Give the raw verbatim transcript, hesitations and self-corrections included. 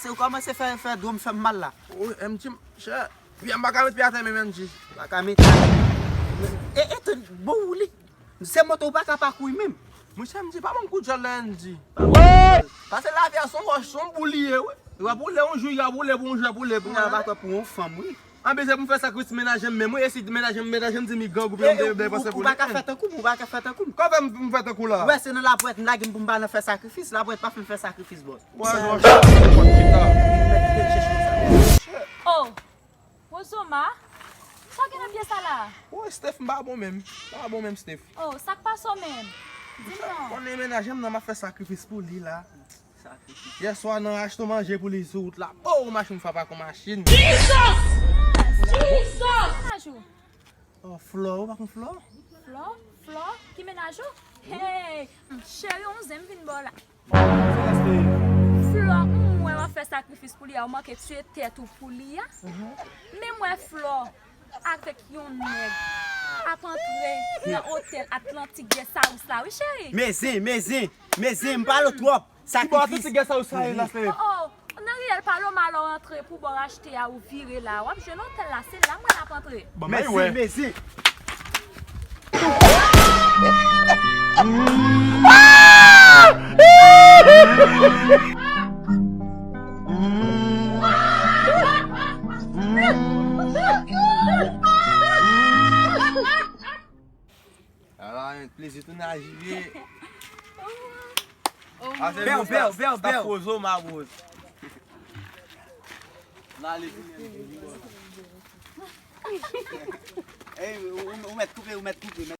Se ou kòmanse fè, fè do m fè m mal la. Wi, M G, chè. Pye m pa ka met pye atè menm, M G. Pa ka met atè. E, e, bon, ou li. Se moto ou pa ka pa kouri menm. Monchè, M G, pa ban m kout jòl la, M G. Pase lavi a se yon wòch, se yon boul li ye, wi. Li ap boule yon jou, li ap boule pou yon jou, ap boule pou yon jou. Kounye a pa kwè pou yon fanm, wi. Anben, se pou m fè sakrifis menaje m menm, wi. E si menaje m, menaje m di m li gang oubyen m te bay panse pou li. Ou pa ka fè tankou m, ou pa ka fè tankou m. Kòman fè m, m fè tankou la? Ou wè, se nan laprèt m lage m pou m pa nan fè sakrifis. Laprèt pa fè m fè sakrifis, bòs. Wè, non, chè. Oh! Wozoma, sa gen nan pye sa la? Woy, Steph, m pa bon menm. M pa bon menm, Steph. Oh, sa k pase w menm? Di m non. Konnen menaje m nan, m ap fè sakrifis pou li la. Yè swa nan achte manje pou li sou wout la. Oh, machin fwa pa kon machin. Jesus! Jesus! Menaj ou? Oh, Flò, ou pa konn Flò? Flò? Flò? Ki menaj ou? Hey! Cheri, on zen m vin ba w la. Flò, m wè w ap fè sakrifis pou li a, ou manke tiye tèt ou pou li a. Men m wè Flò avèk yon nèg ap antre nan otèl Atlantic Guest House la, wi, cheri. Men zen, men zen, men zen, m pale w twòp. Ki bò Atlantic Guest House sa ye la, cheri? Oh, oh, nan riyèl Paloma la w antre pou bò achte a, ou vire la, w ap jwenn otèl la, se la m wè l ap antre. Mèsi, mèsi. Ala, plezi tounen a Jive. Bèw, bèw, bèw, bèw. Staff Wozoma, bro. N ale tounen. Ey, ou, ou, ou mèt koupe, ou mèt koupe, mèt